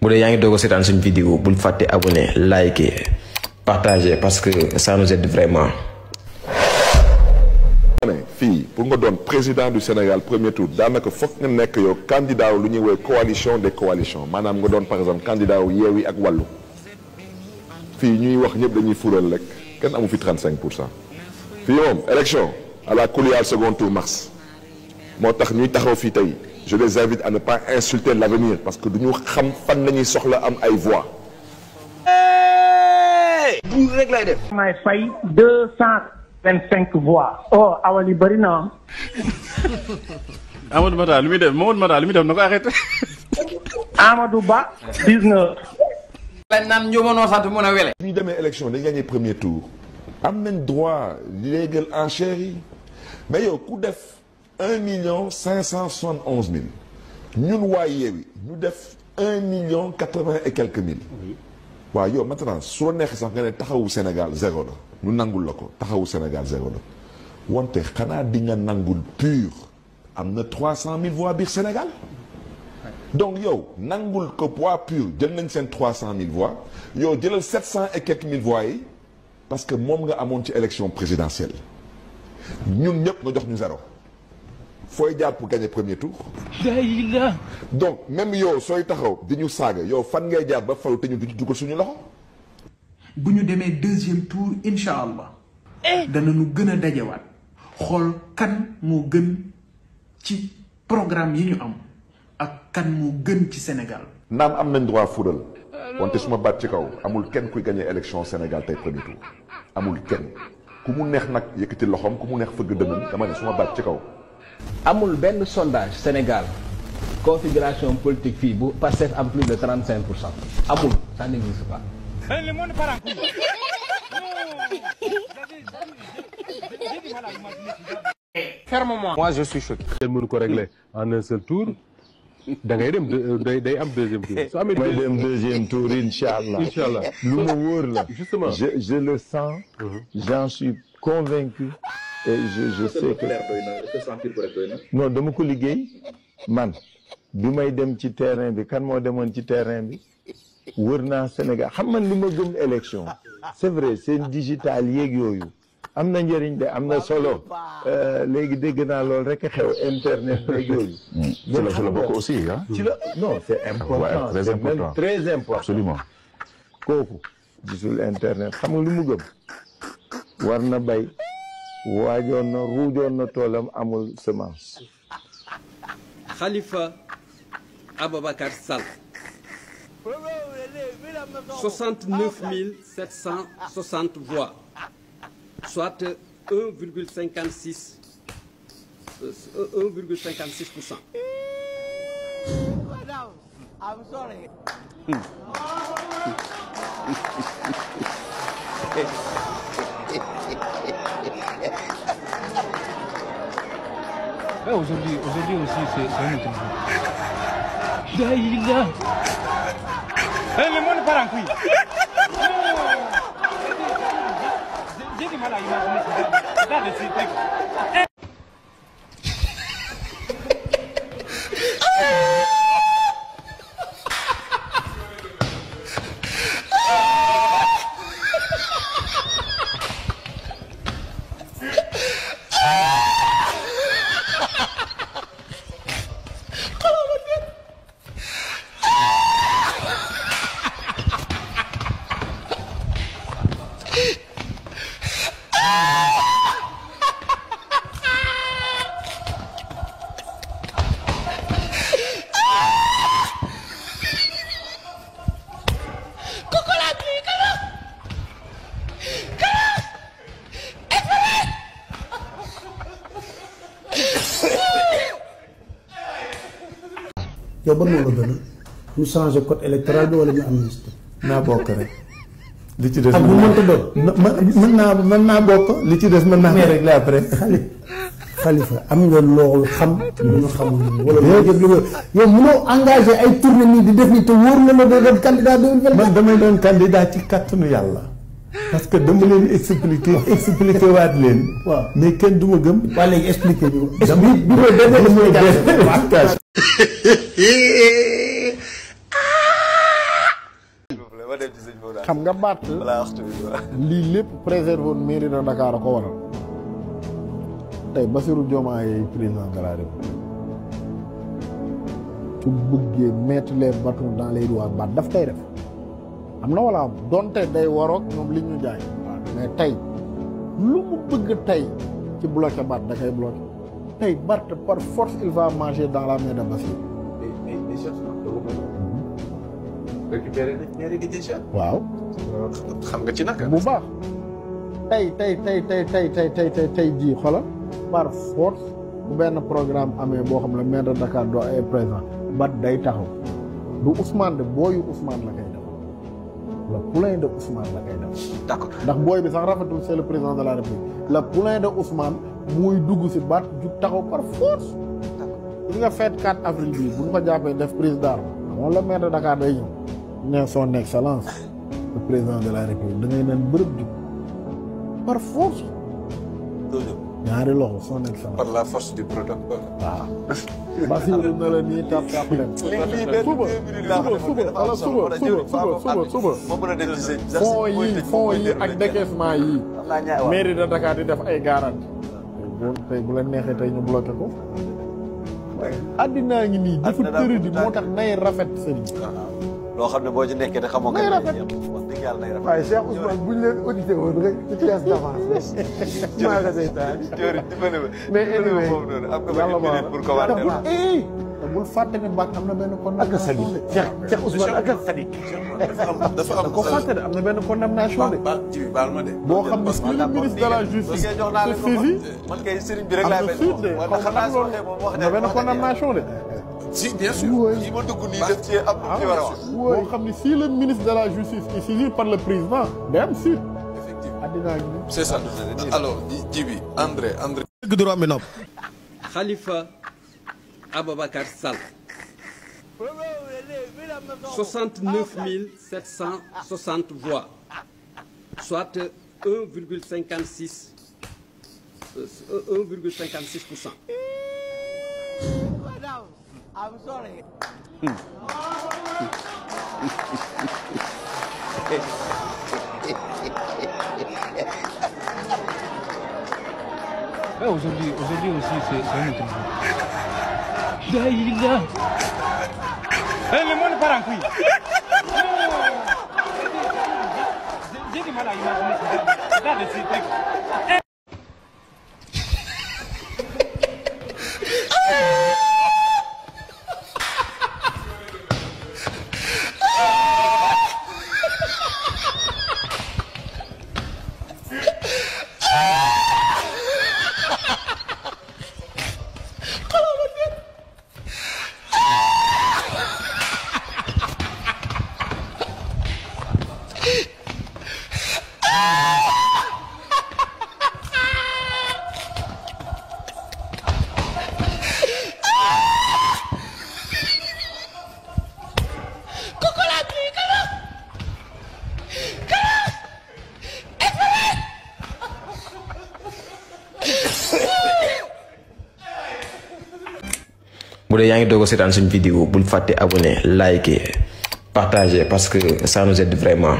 bu dee yaa ngi doog a seetaan suñu vidéo bul fàtte abonné liker partager parce que ça nous aide vraiment. fii pour nga doon président du Sénégal premier tour daanaka foog nga nekk yow candidat lu ñuy woowee coalition des coalitions maanaam nga doon par exemple candidat wu Yewwi ak Wallu fii ñuy wax ñëpp dañuy fural rek kenn amu fi 35%. fii moom élection à la coulière second tour mars moo tax ñuy taxaw fii tey je les invite à ne pas insulter l'avenir parce que duñu xam fan lañuy soxla am ay voix. bu rek lay def. may fay 225 voix. oh awali bëri na. Amadou Mata lu muy def Mamadou Mata lu muy def na ko arrêté. Amadou Ba 19. lañ naan njumanoo sant mun a wele. bu ñu demee élection dañ gagné premier tour am nañ droit léegal enchères yi mais yow ku def 1,571,000 ñun waa Yewwi ñu def 1,80 et quelques mille. waaw yow maintenant su la neexee sax nga ne taxawu Sénégal zéro la ñu nangul la ko taxawu Sénégal zéro la wante xanaa di nga nangul pur am na 300,000 voix biir Sénégal donc yow nangul ko poids pur jël nañ seen 300,000 voix yow jëlal 700 et quelques mille voix yi parce que moom nga amoon ci élection présidentielle ñun ñëpp nga jox ñu zéro fooy jaar pour gagner premier tour. donc même yow sooy taxaw di ñu saaga yow fan ngay jaar ba falu te ñu dugal suñu loxo. bu ñu demee deuxième tour incha allah. danañu gën a dajewaat xool kan moo gën ci programme yi ñu am ak kan moo gën ci Sénégal. naam am nañ droit fuural wante suma baat ci kaw amul kenn kuy gagner élection Sénégal tey premier tour amul kenn ku mu neex nag yëkkati loxoom ku mu neex fëgg dënam dama ne suma baat ci kaw. amul benn sondage Sénégal configuration politique fii bu Pastef am plus de 35% amul ça n'existe pas. ferme-moi. moi je suis choqué. kenn mënu ko régler en un seul tour da ngay dem day am deuxième tour. su amee may dem deuxième tour incha allah. incha allah lu ma wóor la. justement je le sens. j'en suis convaincu. et je sais que non dama ko liggéey man bi may dem ci terrain bi kan moo demoon ci terrain bi wër naa Sénégal xam man li ma gëm élection c'est vrai seen digital yeeg yooyu am na njëriñ de am na solo léegi dégg naa loolu rek xew internet yeeg yooyu. ci la bokk aussi ah. ci la non c'est important c'est même très important. absolument. kooku gisul internet xam nga lu mu gëm war na bay. waajoon na ruujoon na toolam amul semence. Khalifa Ababacar Sall 69 760 voix soit 1,56%. I'm sorry. Aujourd'hui aussi, c'est un autre jour. Le monde part en couille. J'ai du mal à imaginer ça. yow ban moo la gën a ñu changer code électoral bi wala ñu amnistie. naa bokk rek. li ci des ak bu mënta doon. mën naa bokk. li ci des mën naa ko régler après. Khalifa am nga loolu xam. ñu xamul wala yow mënoo engagé ay tournée nii di def ni te wóor na la doo doon candidat 2024. man damay doon candidat ci kàttanu yàlla. parce que dama leen expliquer waat leen. waaw mais kenn du ma gëm. waa léegi expliquer ñu. dama xam nga Bart lii lépp préserver mairie de Dakar a ko waral tey Bassirou Diomaye président de la République su bëggee mettre les bâtons dans les roues Bart daf tey def am na wala am donte day waroog ñoom li ñu jaay mais tey lu mu bëgg tey ci bloqué Bart da koy bloqué tey Bart par force il va manger dans la main de Bassirou. récupérer nañ mairie di déjà. waaw. xam nga ci naka. bu baax tey jii xoolal par force bu benn programme amee boo xam ne maire de Dakar doo ay présent Bart day taxaw du Ousmane de booyu Ousmane la koy def le poulain de Ousmane la koy def. d'accord ndax booy bi sax rafetul c'est le président de la République le poulain de Ousmane muy dugg si Bart ju taxaw par force. li nga fête 4 avril bii bu ñu ko jàppee def prise d'arme moom la maire de Dakar day ñëw. ne son excellence le président de la République da ngay naan bërëb jub par force. ñaari loxo son excellence. par la force du protocole. waaw. Bassirou na la nii tap tap leen. suba. fonds yi ak décaissement yi. mairie de Dakar di def ay garantie. tey bu la neexee tey ñu bloqué ko. addinaa ngi nii dafa tëri di moo tax nay rafet sëriñ. loo xam ne boo ci nekkee te xamoo nay rafet wax dëgg yàlla nay rafet. waaye Cheikh Ousmane bu ñu leen audité woon rek ci pièce d'avance maa nga seytaan mais anyway yàlla baax te bul fàtte ne Bart am na benn condamnation de Cheikh Ousmane ak Sadik dafa am ko fàtte ne am na benn condamnation de boo xam ne si le ministre de la justice se saisi man kay sëriñ bi rek am na suite de xaw ma loolu am na benn condamnation de si bien sûr yi ma dugg nii def ci am lu ci war a wax. boo xam ne si le ministre de la justice est saisi par le président day am suite. effectivement c'est ça alors Djibi André. dëgg du romb nopp. Khalifa Ababacar Sall 69 760 voix soit 1,56%. I'm sorry. Aujourd'hui aussi, c'est un autre jour. Daïla. Le monde part en couille. J'ai du mal à imaginer ça. Regarde ces trucs. bu dee yaa ngi doog a seetaan suñu vidéo bul fàtte abonné liker partager parce que ça nous aide vraiment.